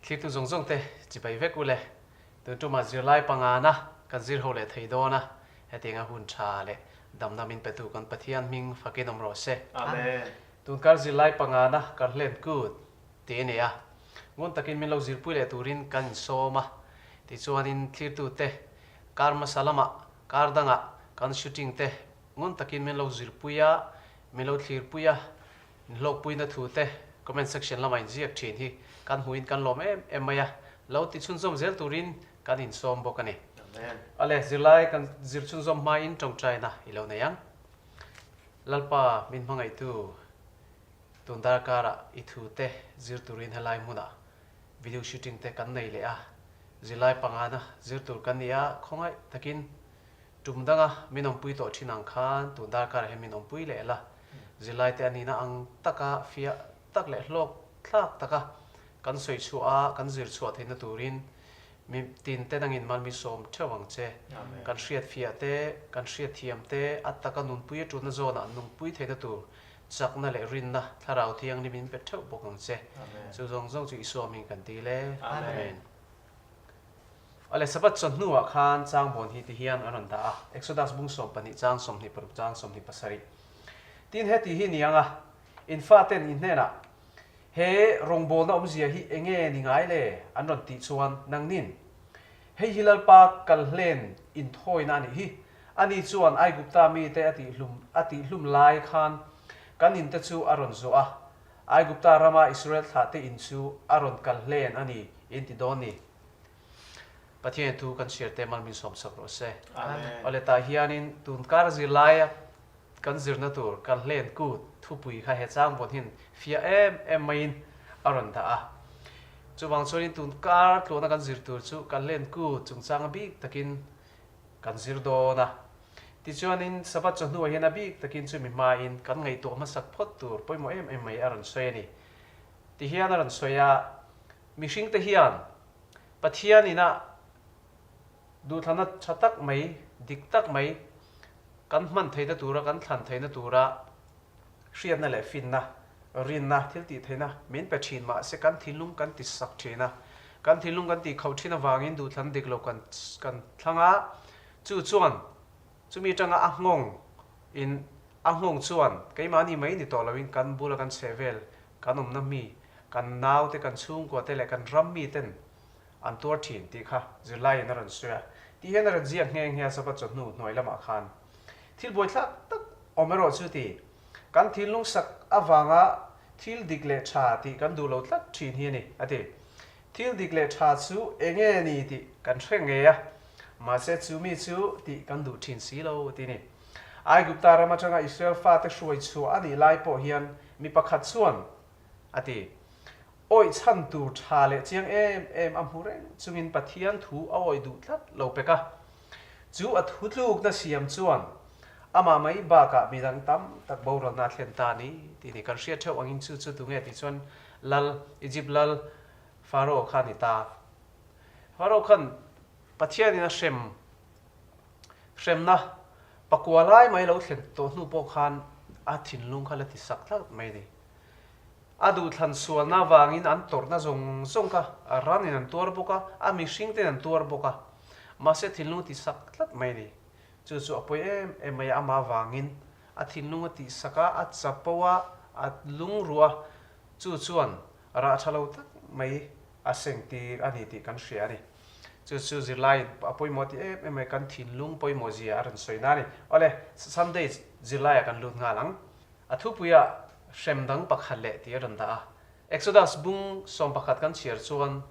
Thlirtu zawng zawng te chibai vek ule. Tun tumah zirlai pangana kan zir ho leh thei dawn a, hetianga hun tha leh damna min petu kan Pathian hming fakin awm rawh se. Amen. Tunkar zirlai pangana kar hlen kut tih a ni a, ngun takin min lo zirpui leh turin kan insawm a, tichuanin thlirtute kar hmasa lamah kar dangah kan shooting te ngun takin min lo zirpui a, min lo thlirpui a, Inhlawkpuina thu te comment section lamah inziak thin hi kan hmuhin kan lawm em em mai a, lo ti chhunzawm zel turin kan insawm bawk a ni. Ale, zirlai kan zir chhunzawm hmain tawngtaina i lo nei ang. Lalpa min hmangaihtu tun darkarah i thu te zir turin helai hmunah video shooting te kan nei leh a, zirlai pangana zir tur kan ni a, khawngaih takin Tum danga min awmpui tawh thin ang khan tun darkarah hian min awmpui leh la. Zirlaite a nihna ang taka fiah tak leh hlawk thlak taka kan sawi chhuah a, kan zir chhuah theihna turin mi tin te dangin mal mi sawm theuh ang che. Kan hriat fiah te, kan hriat thiam te, a taka nunpui a tulna zawnah nungpui theihna tur chakna leh rinna Thlarau Thianghlim in pe theuh bawk ang che. Chu zawng zawng chu Isua hming kan ti le. Amen. Awle, Sabbath chawhnu ah khan changbawn hi ti hian an rawn dah a, Exodus bung 12 chang 26 chang 27. Tin heti hi ni ang a, in faten in hnenah, He rawngbawlna awmzia hi enge ni ngai le? an rawn tih chuan nangnin, Hei hi Lalpa kalhlen inthawina a nih hi, ani chuan Aigupta mite a tihhlum a tihhlum lai khan kan inte chu a rawn zawh a, Aigupta rama Israel thlahte in chu a rawn kalhlen a ni in ti dawn ni. Pathian thu kan chhiar te mal min sawm sak rawh se. Amen. Awle tah hianin tun kar zirlaia kan zirna tur kan hlen kut thupui kha he changbawn hin fiah em em maiin a rawn dah a. Chuvang chuanin tun kar tluahna kan zir tur chu kan hlen kut chungchang a bik takin kan zir dawn a. Tichuanin Sabbath chawhnuah hian a bik takin chumi hmain kan ngaihtuah hmasak phawt tur pawimawh em em mai a rawn sawi a ni. Tihian a rawn sawi a, Mihringte hian Pathian ina duhthlana tha tak mai, dik tak mai kan hman theihna tura, kan thlan theihna tura hriatna leh finna, rinna, thil tih theihna min pe thin mah se kan thinlung kan ti sak thin a. Kan thinlung kan tih khauh thin avangin duhthlan dik lo kan kan thlang a, chu chuan chumi atanga a nghawng in a nghawng chuan keimahni mai ni tawh loin kan bula kan chheh vel kan awmna mi, kan naute, kan chhungkua te leh kan ram mi ten an tuar thin tih kha zirlaiin a rawn sawi a. Tih hian a rawn ziak nghe nghe a Sabbath chawhnu hnuai lamah khan thil buaithlak tak awm erawh chu ti. Kan thinlung sak avanga thil dik leh tha tih kan duh lo tlat thin hi a ni, a ti. Thil dik leh tha chu enge ni tih kan hre ngei a, mahse chu mi chu tih kan duh thin si lo, ti ni. Aigupta ram atanga Israel fate hruai chhuah a nih lai pawh hian mi pakhat chuan a ti, Awih chhan tur tha leh chiang em em a hmu reng chungin Pathian thu a awih duh tlat lo pek a. Chu a thu tlukna siam chuan amah mai bakah midang tam tak boralna a thlen ta ni tih ni kan hriat theuh angin chu chu tunge tih chuan lal, Egypt lal Pharaoh kha a ni ta. Pharaoh khan Pathianin a hrem Hremna pakua lai mai lo thlen tawh hnu pawh khan a thinlung kha la ti sak tlat mai a ni. A duhthlan sualna avangin an tawrhna zawng zawng kha a ranin an tuar bawk a, a mihring ten an tuar bawk a. Mahse thinlung a ti sak tlat mai a ni. Chu chu a pawi em em mai a, amah avangin a thinlung a tih sak a, a chapo a, a lungruah a, chu chuan rah tha lo tak mai a seng tir a ni tih kan hria a ni. Chu chu zirlai a pawimawh tih em em mai, kan thinlung pawimawh zia a rawn sawi na a ni. Awle, Sunday zirlaiah kan lut nghal ang. A thupuiah hrem dang pakhat leh tih a rawn dah a. Exodus bung 11 kan chhiar chuan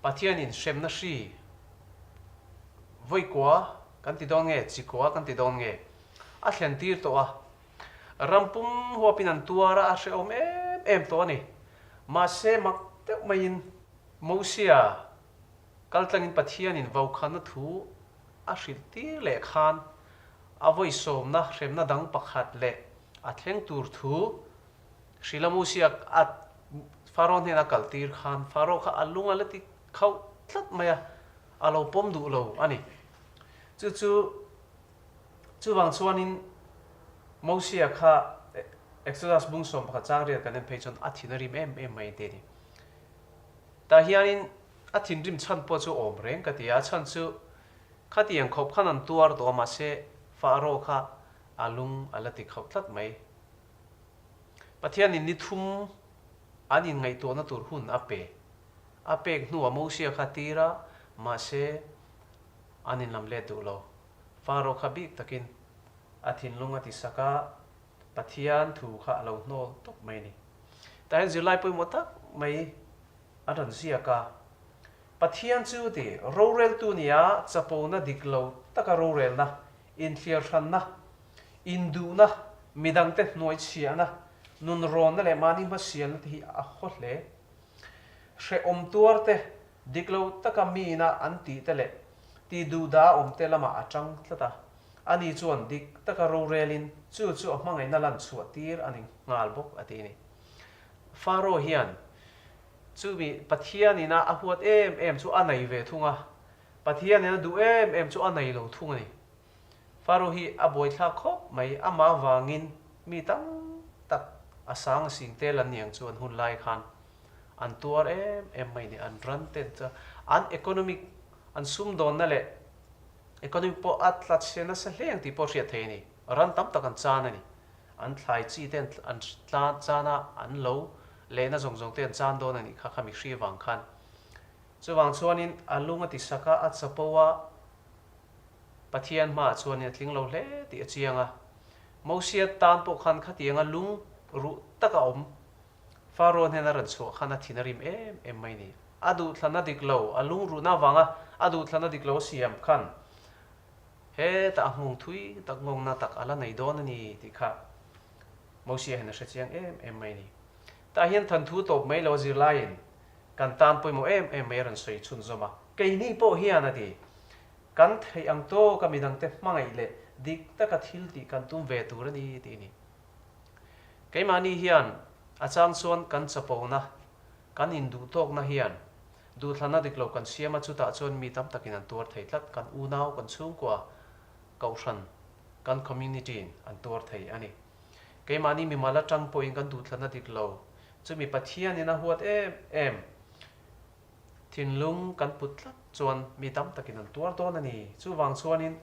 Pathianin hremna hri vawikua kan ti dawn nge, chikua kan ti dawn nge a thlen tir tawh a. Ram pum huapin an tuar a, a hrehawm em em tawh a ni. Mahse mak deuh maiin Mosia kaltlangin Pathianin vaukhana thu a hrilh tir leh khan a vawisawmna hremna dang pakhat leh a thleng tur thu hrilh a Mosia a Faro hnena kal tir khan Faro kha a lung a la ti khauh tlat mai a, a lo pawm duh lo a ni. Chu chu chuvang chuanin Mosia kha Exodus bung 11 chang riat kan en phei chuan a thin a rim em em mai te a ni. Tah hianin a thinrim chhan pawh chu awm reng ka ti a, a chhan chu khatiang khawp khan an tuar tawh a mahse Fahraw kha a lung a la ti khauh tlat mai. Pathianin ni thum an inngaihtuahna tur hun a pe. A pek hnuah Mosia kha tir a, mahse an inlam let duh lo. Fahraw kha bik takin a thinlung a ti sak a, Pathian thu kha a lo hnawl tawp mai a ni. Tah hian zirlai pawimawh tak mai an rawn ziak a, Pathian chu ti roreltu nia chapona dik lo taka rorelna, inthliarhranna, induhna, midangte hnuaichhiahna, nunrawnna leh mahni hmasialna te hi a haw hle. Hrehawm tuarte Dik lo taka miina an tih te leh tih duhdah a awm te lamah a tang tlat a. Ani chuan dik taka rorelin chu chu a hmangaihna lan chhuah tir a ni nghal bawk a ti a ni. Faro hian chumi Pathianina a huat em em chu a nei ve thung a, Pathianina duh em em chu a nei lo thung a ni. Faro hi a buaithlak khawp mai, amah avangin mi tam tak a sang a sing tel an ni ang chu an hun lai khan. An tuar em em mai ni, an ran ten chu an economic, an sumdawnna leh economic pawh a tla chhe nasa hle ang tih pawh hriat thei a ni. Ran tam tak an chan a ni. An thlai chi te an tla chan a, an lo lehna zawng zawng te an chan dawn a nih kha kha mihri vang khan. Chuvang chuanin a lung a ti sak a, a chapo a, Pathian hmaah chuanin a tling lo hle tih a chiang a. Mosia tan pawh khan khatianga lung ruh taka awm Faro hnena rawn chhuah khan a thin a rim em em mai ni. A duhthlanna dik lo, a lungruhna avanga a duhthlanna dik lo a siam khan hetah a nghawng thui tak nghawngna tak a la nei dawn a ni tih kha Mosia hian a hre chiang em em mai ni. Tah hian thanthu tawp mai lo a zirlaiin kan tan pawimawh em em mai a rawn sawi chhunzawm a. Keini pawh hian a ti, kan theih ang tawka midangte hmangaih leh dik taka thil tih kan tum ve tur a ni tih a ni. Keimahni hian a chang chuan kan chapona, kan induhtawkna hian duhthlanna dik lo kan siam a, chutah chuan mi tam takin an tuar thei tlat, kan unau, kan chhungkua, kohhran, kan community-in an tuar thei a ni. Keimahni mimal atang pawhin kan duhthlanna dik lo, chumi Pathianin a huat em em thinlung kan put tlat chuan mi tam takin an tuar dawn a ni. Chuvang chuanin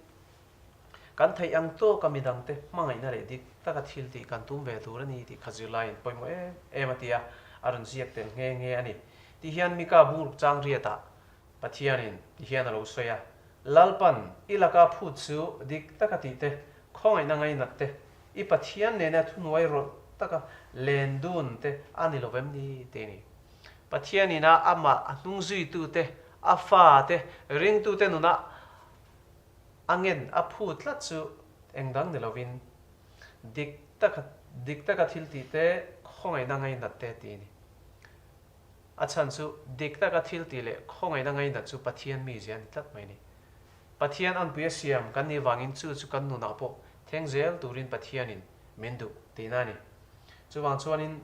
Kan theih ang tawka midangte hmangaihna leh dik taka thil tih kan tum ve tur a ni tih kha zirlaiin pawimawh em em a ti a, a rawn ziak tel nghe nghe a ni. Ti hian Mika bungruk chang riatah Pathianin ti hian a lo sawi a, Lalpan i laka phut chu dik taka tih te, khawngaihna ngainat te, i Pathian nena thuhnuai rawlh taka len dun te a ni lo vem ni? ti a ni. Pathianin a amah a hnungzuitute, a fate, ringtute nunah A ngen a phu tlat chu eng dang ni lovin dik taka dik taka thil tih te khawngaihna ngainat te tih a ni. A chhan chu dik taka thil tih leh khawngaihna ngainat chu Pathian mizia a ni tlat mai a ni. Pathian anpui a siam kan nih vangin chu chu kan nunah pawh thleng zel turin Pathianin min duh tihna a ni. Chuvang chuanin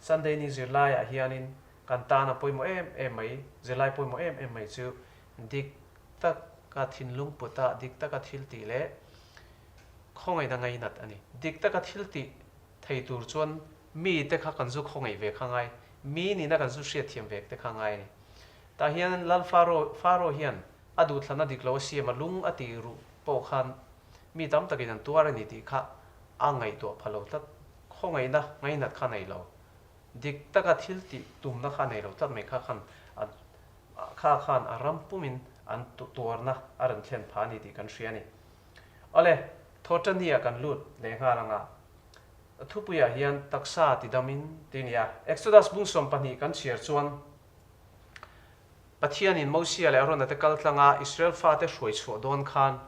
Sunday ni zirlaiah hianin kan tan a pawimawh em em mai, zirlai pawimawh em em mai chu dik taka thinlung put a, dik taka thil tih leh khawngaihna ngainat a ni. Dik taka thil tih thei tur chuan mi te kha kan zu khawngaih ve kha ngai, mi nihna kan zu hriatthiam ve te kha ngai a ni. Tah hian Lal Faro, Faro hian a duhthlanna dik lo a siam a, lung a tih ruh pawh khan mi tam takin an tuar a ni tih kha a ngaihtuah pha lo tlat. Khawngaihna ngainat kha a nei lo. Dik taka thil tih tumna kha a nei lo tlat mai kha khan a Kha khan a ram pumin an tuarna a rawn thlen phah a ni tih kan hria a ni. Awle, Thawṭania kan lut leh nghal anga thupuiah hian taksa ti damin ti a ni a. Exodus bung 12 kan chhiar chuan Pathianin Mosia leh Arona te kal tlanga Israel fate hruai chhuah dawn khan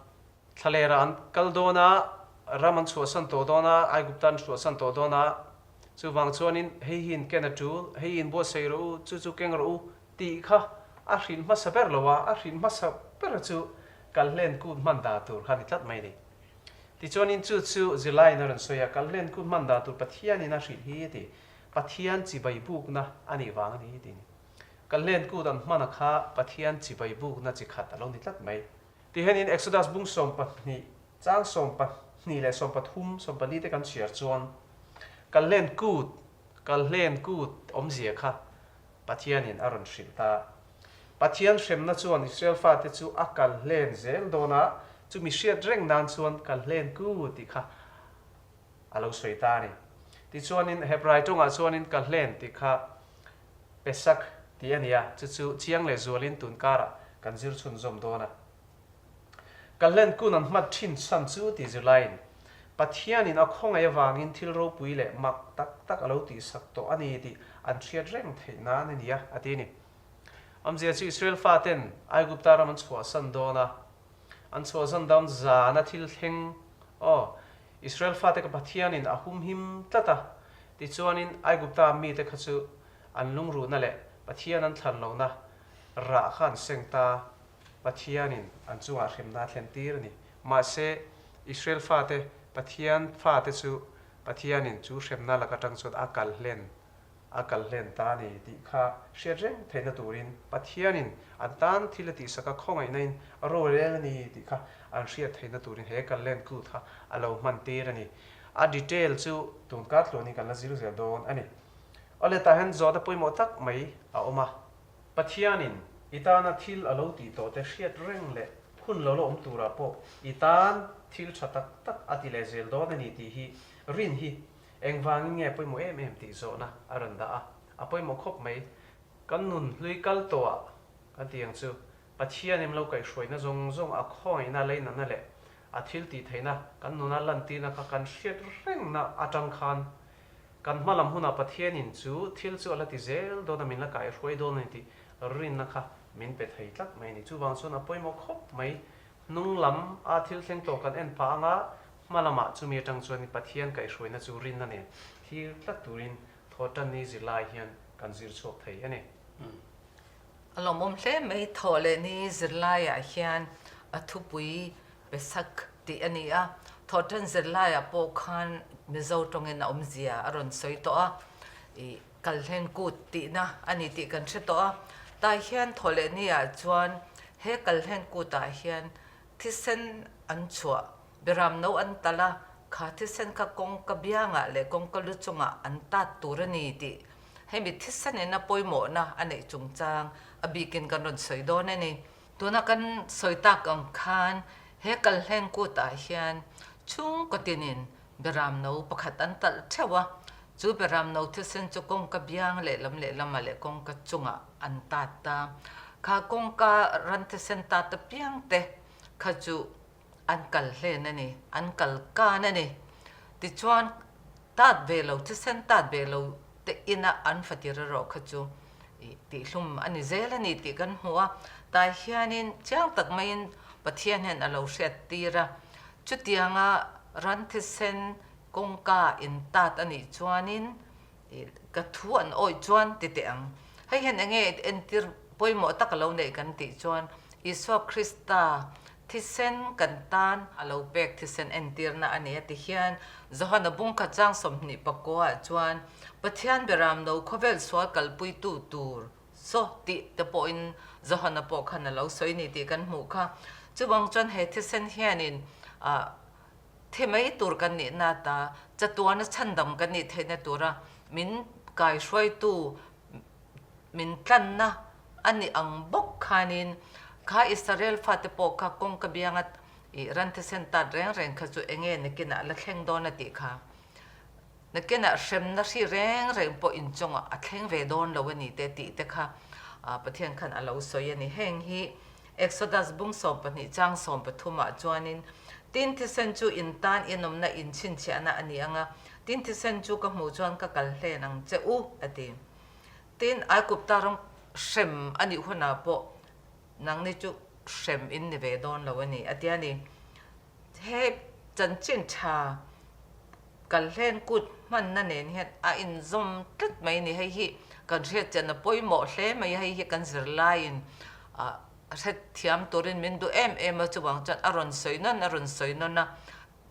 Thlalera an kal dawn a, ram an chhuahsan tawh dawn a, Aigupta an chhuahsan tawh dawn a, chuvang chuanin hei hi in ken a tul, hei hi in buatsaih rawh u, chu chu keng rawh u tih kha a hrilh hmasa ber lo a, a hrilh hmasa ber chu Kalhlen kut hman dan tur kha a ni tlat mai a ni. Tichuanin chu chu zirlaiin a rawn sawi a, Kalhlen kut hman dan tur Pathianin a hrilh hi a ti, Pathian chibai bukna a nih vang a ni tih a ni. Kalhlen kut an hman a kha Pathian chibai bukna chi khat a lo ni tlat mai. Tihianin Exodus bung 12, chang 12 leh 13, 14 te kan chhiar chuan Kalhlen kut, Kalhlen kut awmzia kha. Pathianin a rawn hrilh ta. Pathian hremna chuan Israel fate chu a kal hlen zel dawn a, chumi hriat reng nan chuan kal hlen ku tih kha a lo sawi ta a ni. Tichuanin Hebrai tawngah chuanin kal hlen tih kha Pesach tih a ni a, chu chu chiang leh zualin tun karah kan zir chhunzawm dawn a. Kal hlen kun an hmat thin chhan chu tih zirlaiin Pathianin a khawngaih avangin thil ropui leh mak tak tak a lo tihsak tawh a ni tih an hriat reng theih nan a ni a, a ti a ni. Awmzia chu Israel faten Aigupta ram an chhuahsan dawn a, an chhuahzan dawn zana thil thleng aw, Israel fate kha Pathianin a humhim tlat a, tichuanin Aigupta mite kha chu an lungruhna leh Pathian an thlan lohna rah kha an seng ta, Pathianin an chungah hremna a thlen tir a ni. Mahse, Israel fate, Pathian fate chu Pathianin chu hremna lak atang chuan a kal hlen a kal hlen ta a ni tih kha hriat reng theihna turin Pathianin an tan thil a tihsak a, khawngaihnain a rorel a ni tih kha an hriat theihna turin he kal hlen kut kha a lo hman tir a ni. A detail chu tun kar tluanin kan la zir zel dawn a ni. Awle tah hian zawhna pawimawh tak mai a awm a. Pathianin i tana thil a lo tih tawh te hriat reng leh hun lo la awm turah pawh i tan thil tha tak tak a ti leh zel dawn a ni tih hi rin hi Engvangin nge pawimawh em em tih zawhna a rawn dah a, a pawimawh khawp mai. Kan nun hlui kal tawhah kan tih ang chu, Pathian em lo kaihhruaina zawng zawng a khawngaihna leinatna leh a thil tih theihna kan nuna lantirna kha kan hriat rengna atang khan kan hma lam hunah Pathianin chu thil chu a la ti zel dawn a, min la kaihhruai dawn a ni tih rinna kha min pe thei tlat mai a ni. Chuvang chuan a pawimawh khawp mai. Hnung lam a thil thleng tawh kan en pah anga hma lamah chumi atang chuan Pathian kaihhruaina chu rinna nen thlir tlat turin Thawhtanni zirlai hian kan zir chhuak thei a ni. A lawmawm hle mai Thawh leh ni zirlaiah hian a thupui Pesak tih a ni a, Thawhtan zirlaiah pawh khan Mizo tawngin a awmzia a rawn sawi tawh a, ih Kalhlen kut tihna a ni tih kan hre tawh a, tah hian Thawh leh ni ah chuan he Kalhlen kut ah hian thisen an chhuah, Beram no an talh a, kha thisen kha kawngka biangah leh kawngka lu chungah an tat tur a ni tih hemi thisen in a pawimawhna a neih chungchang a bikin kan rawn sawi dawn a ni. Tuna kan sawi tak ang khan he Kalhlen kut ah hian chhungkaw tinin Beram no pakhat an talh theuh a, chu beram no thisen chu kawngka biang lehlam lehlamah leh kawngka chungah an tat a. Kha kawngka ran thisen tat apiang te kha chu an kal hlen a ni, an kal kan a ni. Tichuan tat ve lo, thisen tat ve lo te ina an fatir erawh kha chu tihhlum a ni zel a ni tih kan hmu a. Tah hianin chiang tak maiin Pathian hian a lo hriat tir a. Chutianga ran thisen kawngka in tat a nih chuanin ka thu an awih chuan ti teh ang. Hei hian eng nge entir pawimawh tak a lo neih kan tih chuan Isua Krista thisen kan tan a lo pek thisen entirna a ni a ti hian Johana bungkhat chang 24 ah chuan Pathian beram no khawvel sual kalpuitu tur Saw tih te pawhin Johana pawh khan a lo sawi ni tih kan hmuh kha. Chuvang chuan he thisen hianin ah thi mai tur kan nihna ata chatuana chhandam kan nih theihna tura min kaihruaitu min tlanna a nih ang bawk khanin kha Israel fate pawh kha kawngka bianga ih ran thisen tat reng reng kha chu enge nakinah la thleng dawn a tih kha. Nakinah hremna hri reng reng pawh inchungah a thleng ve dawn lo a ni te tih te kha Pathian khan a lo sawi a ni. Heng hi Exodus bung 12 chang 13 ah chuanin, Tin thisen chu in tan inawmna inchhinchhiahna a ni ang a, tin thisen chu ka hmuh chuan ka kal hlen ang che u, a ti. Tin, Aigupta ram hrem a nih hunah pawh nangni chu hrem in ni ve dawn lo a ni, a ti a ni. He chanchin tha Kalhlen kut hmanna nen hian a inzawm tlat mai a ni. Hei hi kan hriatchian a pawimawh hle mai a, hei hi kan zirlaiin hrethiam turin min duh em em a, chuvang chuan a rawn sawi nawn a rawn sawi nawn a,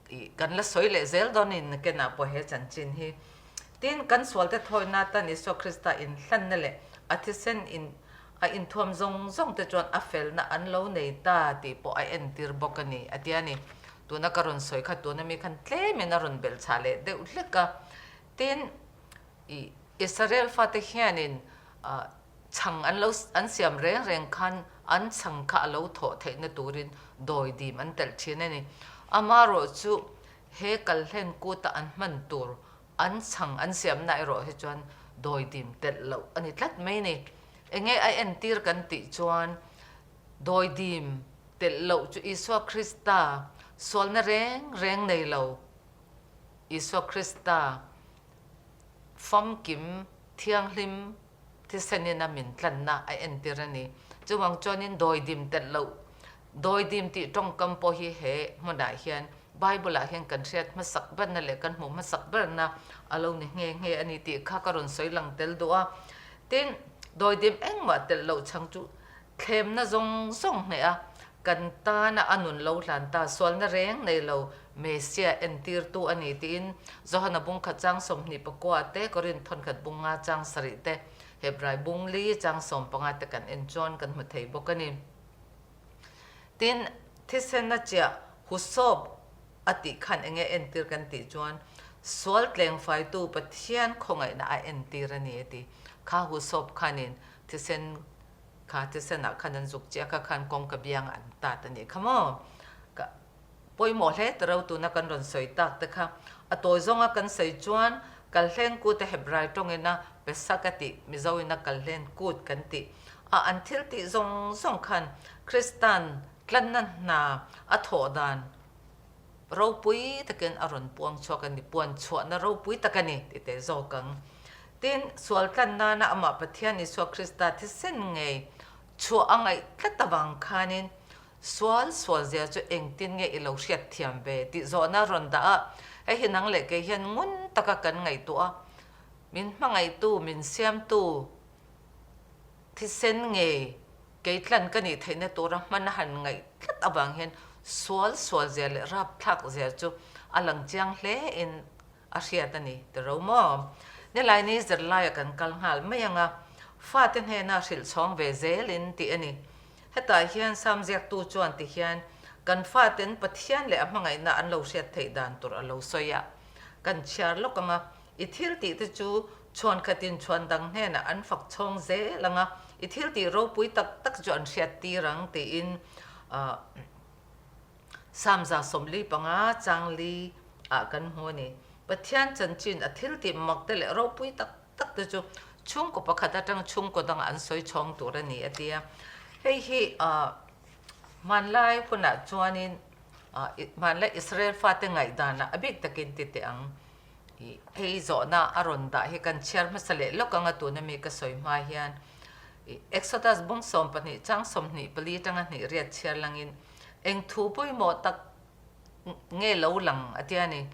ih kan la sawi leh zel dawn a ni nakinah pawh he chanchin hi. Tin, kan sualte thawina atan Isua Krista inhlanna leh a thisen in a inthuam zawng zawng te chuan a felna an lo nei ta tih pawh a entir bawk a ni, a ti a ni. Tuna ka rawn sawi kha tuna mi khan tlemin a rawn belh chhah leh deuh hlek a. Tin, ih Israel fate hianin ah. Chhang an lo an siam reng reng khan an chhang kha a lo thawh theihna turin dawidim an telh thin a ni. Amarawh chu he kalhlen kuta an hman tur an chhang an siamna erawh hi chuan dawidim telh loh a ni tlat mai a ni. Enge a entir kan tih chuan dawidim telh loh chu Isua Krista sualna reng reng nei lo Isua Krista famkim thianghlim thisenin a min tlanna a entir a ni. Chuvang chuanin dawidim telh loh, dawidim tih tawngkam pawh hi he hmunah hian Bible-ah hian kan hriat hmasak berna leh kan hmuh hmasak berna a lo ni nghe nghe a ni tih kha ka rawn sawi lang tel duh a. Tin, dawidim engmah telh loh chang chu thlemna zawng zawng hneh a, kan tana a nun lo hlan ta, sualna reng nei lo Messiah entirtu a ni tiin Johana bung khat chang 24 te, Korinth thawnkhat bung nga chang sarih te, Hebrai bung li chang 15 te kan en chuan kan hmu thei bawk a ni. Tin, thisena chiah husawp a tih khan enge entir kan tih chuan sual tlengfaitu Pathian khawngaihna a entir a ni a ti. Kha husawp khanin thisen kha thisenah khan an zuk chiah kha khan kawngka biangah an tat a nih kha maw? Ka pawimawh hle ta ro tuna kan rawn sawi tak te kha a tawi zawnga kan sawi chuan Kalhleng kut a Hebrai tawngin a Pesach a tih Mizoin a Kalhlen kut kan tih a an thil tih zawng zawng khan Kristan tlanna hna a thawh dan ropui takin a rawn puang chhuak a ni, puan chhuahna ropui tak a ni ti teh zawk ang. Tin, sual tlan nana amah Pathian Isua Krista thisen ngei chhuah a ngaih tlat avang khanin sual sual zia chu engtin nge i lo hriat thiam ve tih zawhna a rawn dah a, hei hi nang leh kei hian ngun taka kan ngaihtuah a, min hmangaihtu, min siamtu thisen ngei kei tlan ka nih theihna tura hman a han ngaih tlat avang hian sual sual zia leh rapthlak zia chu a lang chiang hle in a hriat a ni ti ro maw? Nilaini zirlaia kan kal nghal mai ang a, fate hnena hrilh chhawng ve zelin tih a ni. Hetah hian Sam ziaktu chuan ti hian kan faten Pathian leh a hmangaihna an lo hriat theih dan tur a lo sawi a, kan chhiar lawk ang a, i thil tih te chu chhuan khatin chhuan dang hnenah an fak chhawng zel ang a, i thil tih ropui tak tak chu an hriat tir ang tiin Samza 45 changli ah kan hmu a ni. Pathian chanchin a thil tih mak te leh ropui tak tak te chu chhungkaw pakhat atang chhungkaw dangah an sawi chhawng tur a ni a ti a. Hei hi hmanlai hunah chuanin hmanlai Israel fate ngaihdanah a bik takin ti teh ang. Hei zawhna a rawn dah hi kan chhiar hmasa leh lawk anga tuna mi ka sawi hma hian Exodus bung 12 chang 24 atanga hnih riat chhiar langin Eng thu pawimawh tak nge lo lang a tia ni.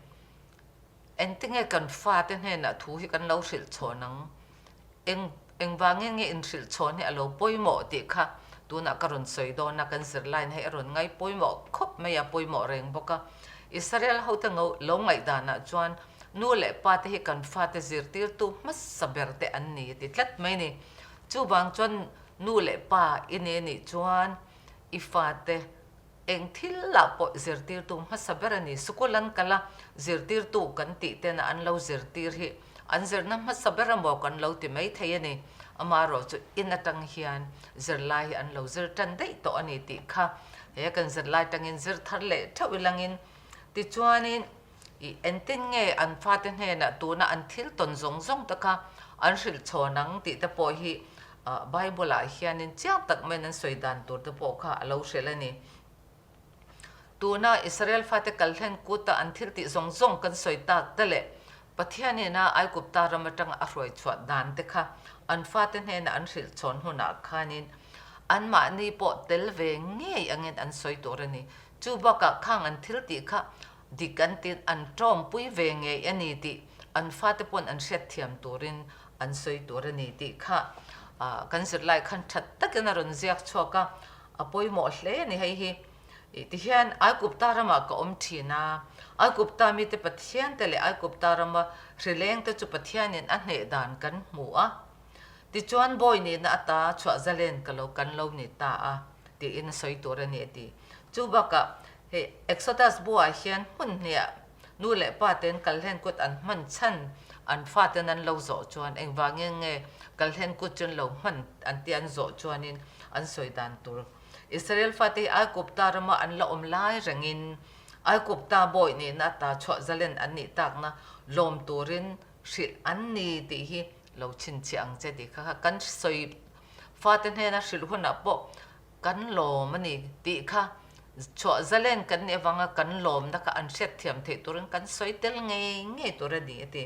Engtinge kan fate hnenah thu hi kan lo hrilh chhawn ang? Eng engvangin nge inhrilh chhawn hi a lo pawimawh tih kha tunah ka rawn sawi dawn a, kan zirlain hei a rawn ngai pawimawh khawp mai a, pawimawh reng bawk a. Israel hote ngo lo ngaihdanah chuan nu leh pa te hi kan fate zirtirtu hmasa ber te an ni ti tlat mai ni. Chuvang chuan nu leh pa i ne nih chuan I fate eng thil lah pawh zirtirtu hmasa ber a ni. Sukul an kal a, zirtirtu kan tih tena an lo zirtir hi an zirna hmasa ber amaw kan lo ti mai thei a ni. Amaherawh chu in atang hian zirlai hi an lo zir tan daih tawh a ni tih kha he kan zirlai tangin zir thar leh theuh ilangin tichuanin I engtin nge an fate hnenah tuna an thil tawn zawng zawng te kha an hrilh chhawn ang tih te pawh hi Bible-ah hianin chiang tak maiin an sawi dan tur te pawh kha a lo hrilh a ni. Tuna Israel fate kal hlen kuta an thil tih zawng zawng kan sawi tak te leh Pathianina Aigupta ram atanga a hruai chhuah dan te kha an fate hnena an hrilh chhawn hunah khanin anmahni pawh tel ve ngei angin an sawi tur a ni. Chu bakah khang an thil tih kha Dik an tin an tawngpui ve ngei a ni tih an fate pawn an hriatthiam turin an sawi tur a ni tih kha kan zirlai khan that takin a rawn ziak chhuak a, a pawimawh hle a ni hei hi. Tihian Aigupta ramah ka awm thin a, Aigupta mite Pathian te leh Aigupta rama hrileng te chu Pathianin a hneh dan kan hmu a, tichuan bawi nihna ata chhuah zalen ka lo kan lo ni ta a tiin a sawi tur a ni a ti. Chu bakah Hei Exodus buah hian hmun hniah nu leh pa ten kalhlen kut an hman chhan an faten an lo zawh chuan engvangin nge Kalhlen kut chu an lo hman an tia an zawh chuanin an sawi dan tur. Israel fate hi Aigupta rama an la awm lai rengin Aigupta bawi nihna ata chhuah zalen an nih takna lawm turin hrilh an ni tih hi lo chhinchhiah ang che tih kha kha kan sawi fate hnena hrilh hunah pawh kan lawm a ni tih kha chhuah zalen kan nih avanga kan lawmna kha an hriatthiam theih turin kan sawi tel ngei ngei tur a ni a ti.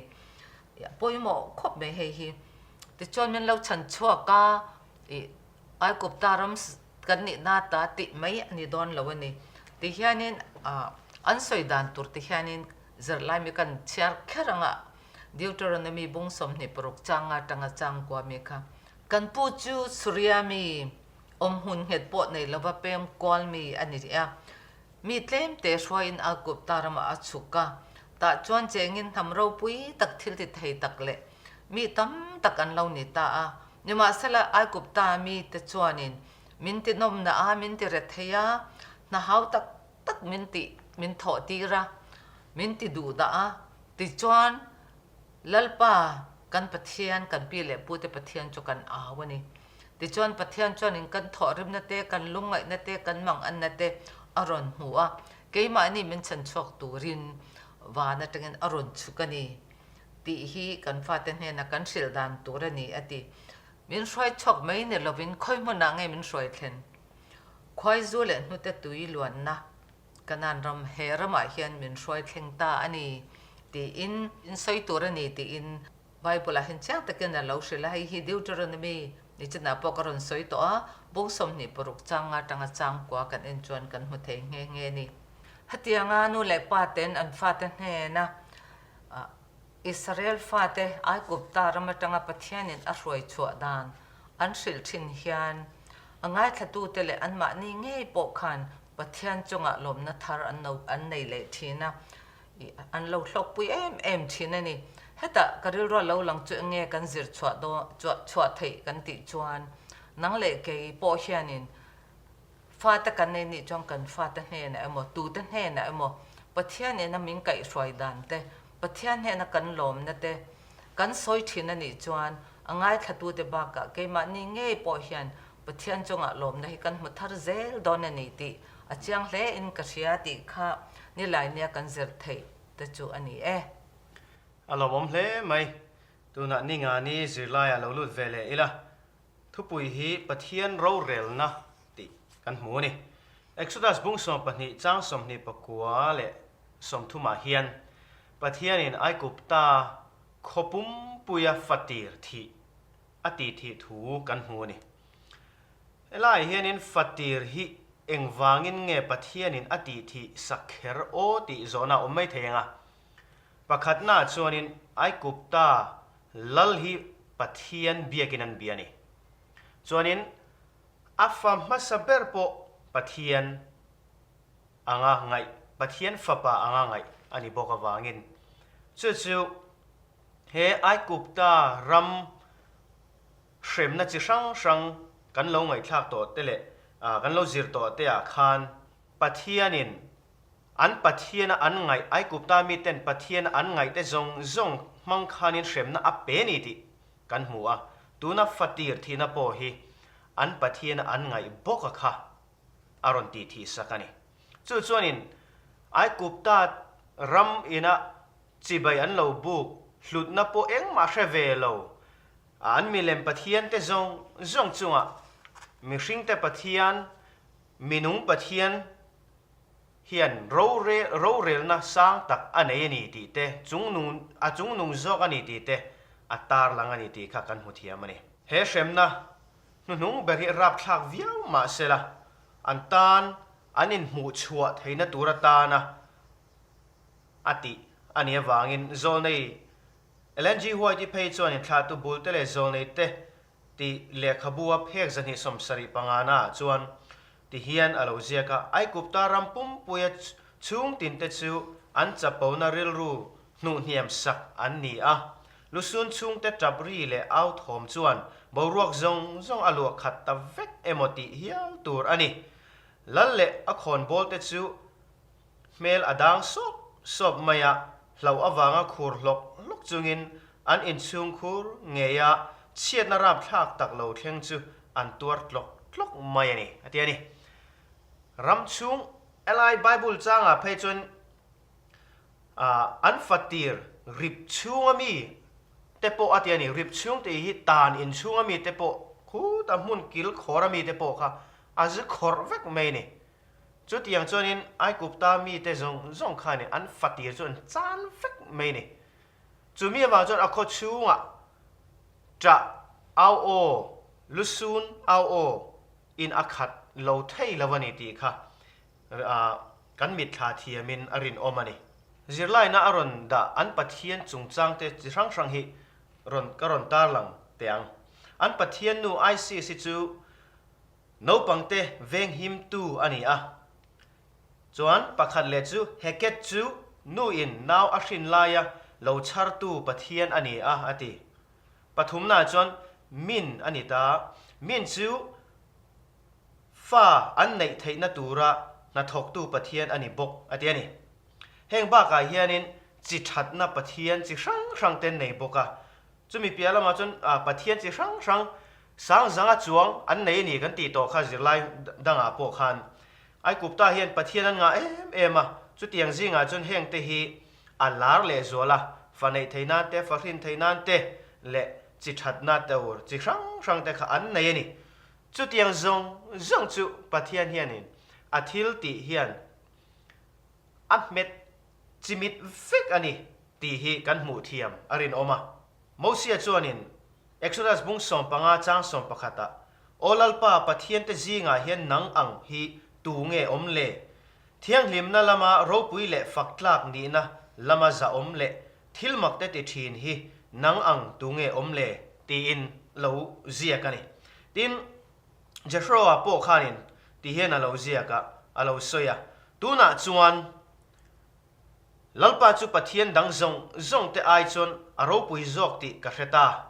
Pawimawh khawp mai hei hi. Tichuan min lo chhan chhuak a ih Aikupta ram kan nihna ta tih mai a ni dawn lo a ni. Tihianin ah an sawi dan tur tihianin zirlai mi kan chhiar kher anga Deuteronomy bung 26 changa tanga changkua mi kha Kan pu chu Suria mi, awmhmun nghet pawh nei lova pem kual mi a ni a. Mi tlem te hruaiin Aigupta ramah a chhuk a, tah chuan chengin hnam ropui tak thil ti thei tak leh mi tam tak an lo ni ta a. Nimahsela Aigupta mite chuanin min ti nawmna a, min ti re thei a, hna hau tak tak min tih min thawh tir a, min ti duh dah a, tichuan Lalpa, kan Pathian, kan pi leh pute Pathian chu kan au a ni. Tichuan, Pathian chuanin kan thawhrimna te, kan lungngaihna te, kan manganna te a rawn hmu a, keimahni min chhan chhuak turin van atangin a rawn chhuk a ni tih hi kan fate hnena kan hrilh dan tur a ni, a ti. Min hruai chhuak mai ni lovin khawi hmunah nge min hruai thlen? Khuaizu leh hnute tui luanna Kanan ram he ramah hian min hruai thleng ta a ni tiin in sawi tur a ni tiin Bible-ah hian chiang takin a lo hrilh a, hei hi Deuteronomy nichinah pawh ka rawn sawi tawh a, bung 26 changa atanga changkua kan en chuan kan hmu thei nghe nghe a ni. Hetianga nu leh pa ten an fate hnena Israel fate Aigupta ram atanga Pathianin a hruai chhuah dan an hrilh thin hian a ngaithlatute leh anmahni ngei pawh khan Pathian chungah lawmna thar an no an nei leh thin a, ih an lo hlawkpui em em thin a ni. Hetah ka rilru a lo lang chu enge kan zir chhuah dawn chuah chhuah theih kan tih chuan nang leh kei pawh hianin fate kan nei nih chuan kan fate hnenah emaw tute hnenah emaw Pathian ina min kaihhruai dan te Pathian hnena kan lawmna te kan sawi thin a nih chuan a ngaithlatute bakah keimahni ngei pawh hian Pathian chungah lawmna hi kan hmu thar zel dawn a ni tih a chiang hle in ka hria tih kha nilai nia kan zir theih te chu a ni e. A lawmawm hle mai. Tunah ningani zirlaiah lo lut ve leh ila, thupui hi Pathian rorelna tih kan hmu a ni. Exodus bung 12 chang 29 leh 30 ah hian Pathianin Aigupta khaw pumpuia fatir thih a ti thih thu kan hmu a ni. Helaiah hianin fatir hi engvangin nge Pathianin a tih thih sak kher aw tih zawhna a awm mai thei ang a. Pakhatnaah chuanin Aigupta lal hi Pathian biakin an bia a ni. Chuanin a fa hmasa ber pawh Pathian anga ngaih, Pathian fapa anga ngaih a ni bawk avangin chu chu He Aigupta ram hremna chi hrang hrang kan lo ngaihthlak tawh te leh kan lo zir tawh te ah khan Pathianin an Pathiana an ngaih, Aigupta miten Pathiana an ngaih te zawng zawng hmang khanin hremna a pe ni tih kan hmu a, tuna fatir thihna pawh hi an Pathiana an ngaih bawk a kha a rawn tih thih sak a ni. Chu chuanin Aigupta ram ina Chibai an lo buk, hlutna pawh engmah hre ve lo. An milem Pathiante zawng zawng chungah mihringte Pathian, minung Pathian hian rorelna sang tak a nei a ni tih te, chungnung, a chungnung zawk a ni tih te a tarlang a ni tih kha kan hmu thiam a ni. He hremna hnuhnung ber hi rapthlak viau mah sela, an tan an inhmuhchhuah theihna tur atana a tih a nih avangin Zawlnei Ellen G. White-i phei chuan inthlahtu bulte leh Zawlneite tih lehkhabu a phek 275 naah chuan ti hian a lo ziak a, Aigupta ram pumpuia chhung tinte chu an chapona rilru hnuhhniam sak an ni a, lusun chhungte tap ri leh au thawm chuan boruak zawng zawng a luah khat ta vek emaw tih hial tur a ni. Lal leh a khawnbawlte chu Hmel a dang sawp sawp mai a, hlauh avanga khur hlawk hlawk chungin an inchhungkhur ngei a. Chhiatna rapthlak tak lo thleng chu an tuar tlawk tlawk mai a ni, a ti a ni. Ram chhung helai Bible changah phei chuan an fatir rip chhunga mi te pawh a ti a ni. Rip chhung tih hi tan in chhunga mi te pawh khuta hmun kil khawra mi te pawh kha a zu khawrh vek mai a ni. Chutiang chuanin Aigupta mite zawng zawng khanin an fatir chu an chan vek mai a ni. Chumi avang chuan a khaw chhungah ṭah au aw, lusun au aw in a khat lo thei lo a ni tih kha kan mitthla thiamin a rinawm a ni. Zirlaina a rawn dah an Pathian chungchangte chi hrang hrang hi rawn ka rawn tarlang teh ang. An Pathian nu Isis hi chu Naupangte venghimtu a ni a. Chuan pakhat leh chu Heket chu nuin nau a hrin laia lo chhartu Pathian a ni a, a ti. Pathumnaah chuan Min a ni ta. Min chu fa an neih theihna tura hnathawktu Pathian a ni bawk, a ti a ni. Heng bakah hianin chi thatna Pathian chi hrang hrangte nei bawk a. Chumi piah lamah chuan Pathian chi hrang hrang sangzanga chuang an nei a ni kan tih tawh kha zirlai dangah pawh khan Aikupta hian Pathian an ngah em em a, chutiang zingah chuan hengte hi a lar leh zual a, fa neih thei nan te, fa hrin thei nan te leh chi thatna tur chi hrang hrang te kha an nei a ni. Chutiang zawng zawng chu Pathian hianin a thil tih hian a hmet chimit vek a ni tih hi kan hmuh thiam a rinawm a. Mosia chuanin Exodus bung 15 chang 11 ah, Aw Lalpa, Pathiante zingah hian nang ang hi tu nge awm le? Thianghlimna lama ropui leh fak tlak nihna lama zahawm leh thil makte ti thin hi nang ang tu nge awm le? tiin lo ziak a ni. Tin, Jeshroa pawh khanin ti hian a lo ziak a, a lo sawi a, Tunah chuan Lalpa chu Pathian dang zawng zawng te ai chuan a ropui zawk tih ka hre ta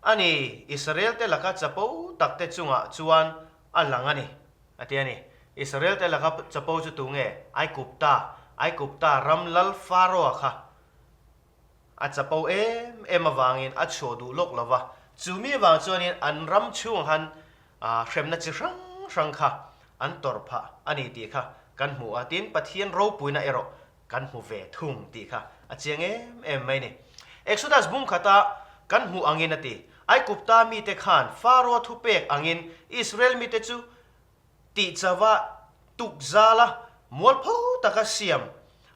a ni, Israel te laka chapo tak te chungah chuan a lang a ni, a ti a ni. Israel te laka chapo chu tu nge? Aigupta, Aigupta ram lal Faroa kha. A chapo em em avangin a chhuah duh lawk lo va, chu mi avang chuanin an ram chhungah khan hremna chi hrang hrang kha an tawrh phah a ni tih kha kan hmu a, tin Pathian ropuina erawh kan hmu ve thung tih kha a chiang em em mai a ni. Exodus bung khata kan hmuh angin a ti, Aigupta mite khan Faroa thupek angin Israel mite chu tih chauha tukzala mualpho taka siam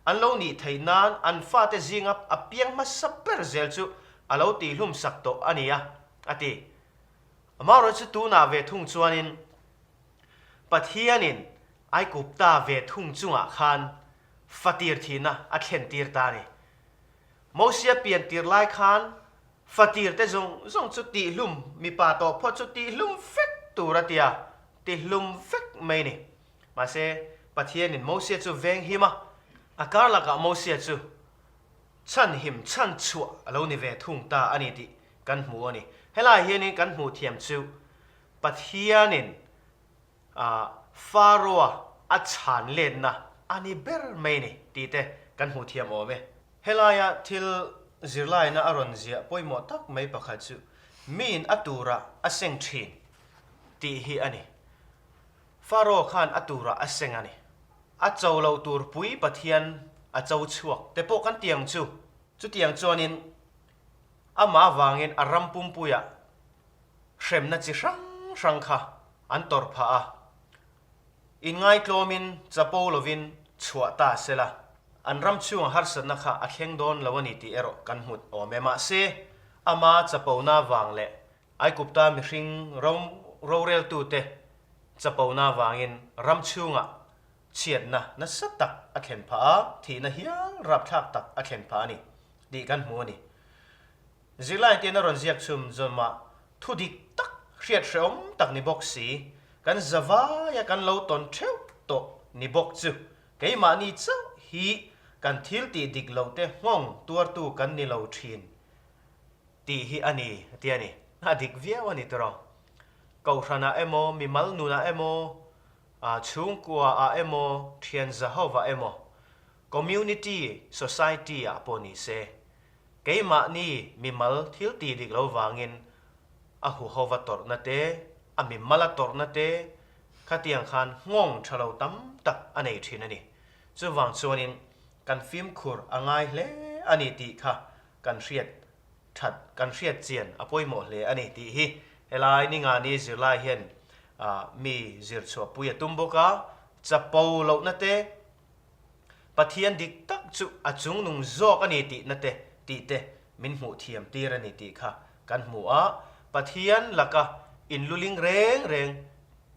an lo nih theih nan an fate zinga a piang hmasa ber zel chu a lo tihlum sak tawh a ni a, a ti. Amaherawhchu chu tunah ve thung chuanin Pathianin Aigupta ve thung chungah khan fatir thihna a thlentir ta a ni. Mosia pian tir lai khan fatir te zawng zawng chu tihlum, mipa tawh phawt chu tihlum vek tur a tia, tihlum vek mai ni. Mahse, Pathianin Mosia chu veng him a, a kar lakah Mosia chu chhanhim chhan chhuah a lo ni ve thung ta a ni tih kan hmu a ni. Helaiah hianin kan hmuh thiam chu Pathianin a Faroa a chhan letna a ni ber mai ni tih te kan hmuh thiam awm e. Helaia thil zirlaina a rawn ziah pawimawh tak mai pakhat chu miin a turah a seng thin tih hi a ni. Faro khan a turah a seng a ni. A cho loh tur pui Pathian a cho chhuak te pawh kan ti ang chu. Chutiang chuanin amah avangin a ram pumpuiah hremna chi hrang hrang kha an tawrh phah a, inngaitlawmin chapo lovin chhuah ta se la, an ram chhunga harsatna kha a thleng dawn lo a ni tih erawh kan hmut awm e. Mahse, ama chapona vang leh Aigupta mihring roreltute chapona vangin ram chhungah chhiatna nasa tak a thlen phah a, thihna hial rapthlak tak a thlen phah a ni tih kan hmu a ni. Zirlai tian a rawn ziak chhum zawmah thu dik tak hriat hrehawm tak ni bawk si, kan zavaia kan lo tawn theuh tawh ni bawk chu keimahni chauh hi kan thil tih dik loh te nghawng tuartu kan ni lo thin tih hi a ni a ti a ni. A dik viau a ni tawrh. Kohhranah emaw, mimal nunah emaw, chhungkuaah emaw, thian zahovah emaw, community, society-ah pawh ni se, Keimahni mimal thil tih dik lo vangin. A huhova tawrhna te, a mimala tawrhna te, khatiang khan nghawng tha lo tam tak a nei thin a ni. Chuvang chuanin kan fimkhur a ngai hle a ni tih kha kan hriat that, kan hriat chian a pawimawh hle a ni tih hi helai Ningani zirlai hian mi zir chhuahpui a tum bawk a, chapo lohna te, Pathian dik tak chu a chungnung zawk a ni tihna te tih te min hmuh thiam tir a ni tih kha kan hmu a, Pathian laka inluling reng reng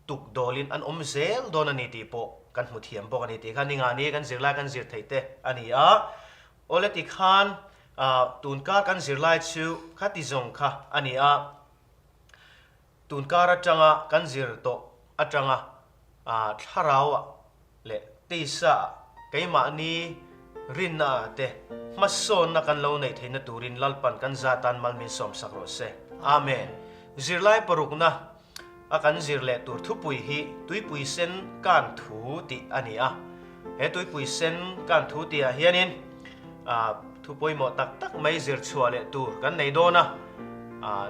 tuk dawlin an awm zel dawn a ni tih pawh kan hmu thiam bawk a ni tih kha ningani kan zirlai kan zir theih te a ni a. Awle tikhan tunkar kan zirlai chu khati zawng kha a ni a, tunkar atanga kan zir tawh atanga thlarauah leh tisa ah keimahni rinna ah te hmasawnna kan lo neih theihna turin Lalpan kan za tan mal min sawmsak rawh se. Amen. Zirlai parukna a kan zir leh tur thupui hi Tuipui sen kan thu tih a ni a. He Tuipui sen kan thu tih ah hianin thu pawimawh tak tak mai zir chhuah leh tur kan nei dawn a.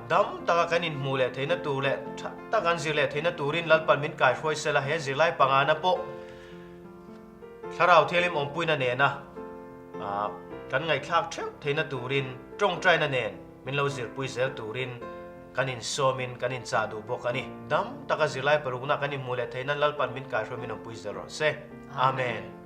Dam taka kan inhmuh leh theihna tur leh tha tak an zir leh theihna turin Lalpan min kaihruai sela he zirlai pangana pawh Thlarau Thianghlim awmpuina nena kan ngaihthlak theuh theihna turin tawngtaina nen min lo zirpui zel turin kan insawmin kan inchah duh bawk a ni. Dam taka zirlai parukna kan inhmuh leh theihna Lalpan min kaihruai min awmpui zel rawh se. Amen.